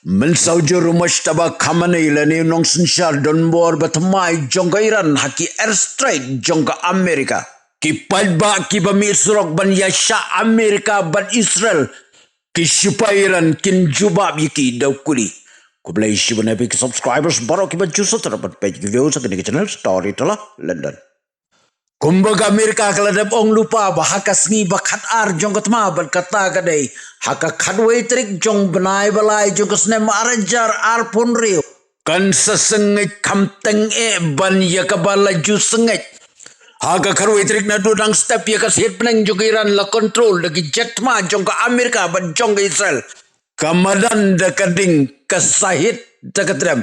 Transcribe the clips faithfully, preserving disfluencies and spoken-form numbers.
Mynsaw jur u Mojtaba Khamenei lane u nongsynshar donbor ba thymmai jong ka Iran ha ki airstrike jong ka Amerika. Ki paidbah kiba mih surok ban ïashah Amerika bad Israel, ki shipai Iran kin jubab ïa ki da u kuli. Khublei shibun ïa phi ki subscribers baroh kiba ju sngewtynnat ban peit ki video sa kane ka channel Storyteller London. Kumba ka Amerika ka la dep ong lypa ba ha ka sngi ba khatar jong ka thma bad kata ka dei ha ka khatwei tarik jong u bnai ba lai jong ka snem ar hajar arphew hynriew, kan sa sngewthuh kham teng eh ban ïa kaba la ju sngewthuh. Ha ka khatwei tarik naduh dang step ïa ka shet bneng jong ka Iran la control da ki jet thma jong ka Amerika bad jong ka Israel. Ka madan da ka ding ka sahit da ka trem.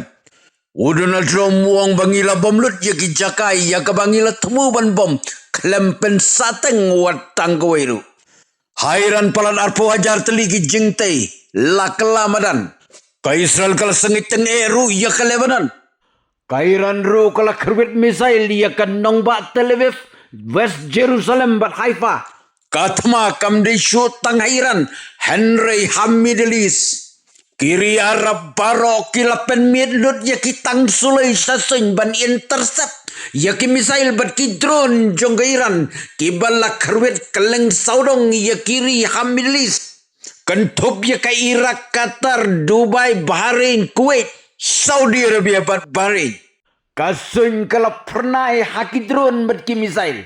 U Donald Trump u ong ba ngi la bom lut ïa ki jaka ïa kaba ngi la thmu ban bom khlem pynsah teng wat tang kawei ruh. Ha Iran palat arphew hajar tylli ki jingtei la kylla madan. Ka Israel ka la sngewthuh teng eh ruh ïa ka Lebanon. Ka Iran ruh ka la kyrwit missile ïa ka nongbah Tel Aviv, West Jerusalem bad Haifa. Ka thma kam dei shuh tang ha Iran, hynrei ha Middle East. Ki ri Arab baroh ki la pynmih lut ïa ki tang suloi sha suiñ ban intercept ïa ki missile bad ki drone jong ka Iran kiba la kyrwit kylleng sawdong ïa ki ri ha Middle East. Kynthup ïa ka Iraq, Qatar, Dubai, Bahrain, Kuwait, Saudi Arabia bad Bahrain. Ka suiñ ka la phyrnai ha ki drone bad ki missile.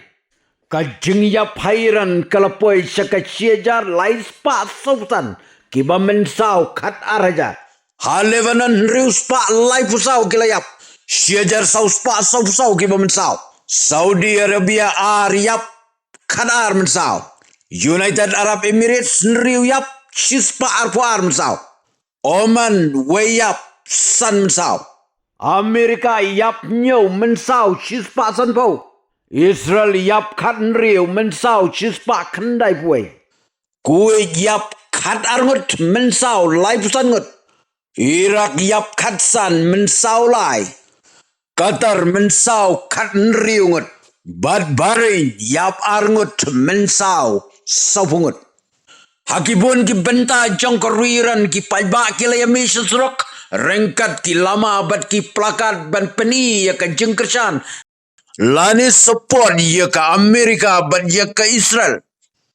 Ka jingïap ha Iran ka la poi sha ka shi hajar lai spah saw san kiba mynsaw khatar hajar. Ha Lebanon hynriew spah laiphew saw ki la ïap, shi hajar saw spah sawphew saw kiba mynsaw. Saudi Arabia ar ïap, khatar mynsaw. United Arab Emirates hynriew ïap, shi spah arphew ar mynsaw. Oman wei ïap, san mynsaw. Amerika ïap hynñiew, mynsaw shi spah sanphew. Israel ïap khathynriew, mynsaw shi spah khyndaiphew wei. Kuwait ïap khatar ngut, mynsaw laiphew san ngut. Iraq ïap khatsan, mynsaw lai. Qatar mynsaw khathynriew ngut. Bad Bahrain ïap ar ngut, mynsaw sawphew ngut. Ha ki bun ki bynta jong ka ri Iran ki paidbah ki la ïa mih sha surok ryngkat ki lama bad ki plakat ban pyni ïa ka jingkyrshan lane support ïa ka Amerika bad ïa ka Israel.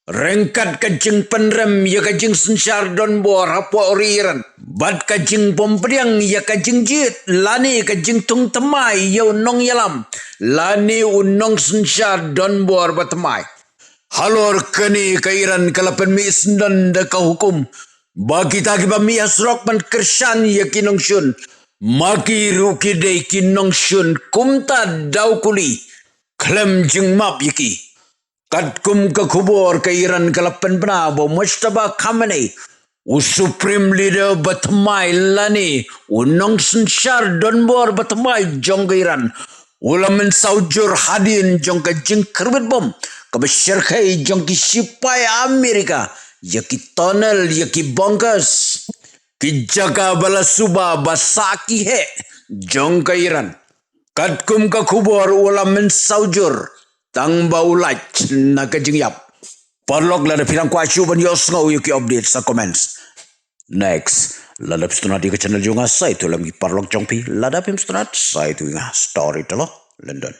Ryngkat ka jingpynrem ïa ka jingsynshar donbor hapoh ri Iran bad ka jingbym pdiang ïa ka jingjied lane ka jingthung thymmai ïa u nongïalam lane u nongsynshar donbor ba thymmai. Halor kane ka Iran ka la pynmih syndon da ka hukum ba kita kiba mih ha surok ban kyrshan ïa ki nongshun, ma ki ruh ki dei ki nongshun kumta da u kuli, khlem jingmap ïa ki. Katkum ka khubor, ka Iran ka la pynbna ba u Mojtaba Khamenei, u Supreme Leader ba thymmai lane u nongsynshar donbor ba thymmai jong ka Iran, u la mynsaw jur hadien jong ka jingkyrwit bom kaba shyrkhei jong ki shipai Amerika ïa ki tunnel, ïa ki bunkers, ki jaka ba la suba ba sah ki heh jong ka Iran. Katkum ka khubor, u la mynsaw jur tang ba u lait na ka jingïap. Paralok, lada phi dang kwah shuh ban ïohsngew ïa ki update sa comments. Next, lada phi sngewtynnat ïa ka channel jong nga, sa ïathuh lem ki paralok jong phi. Lada phim sngewtynnat, sa ïathuh ïa nga. Storyteller London.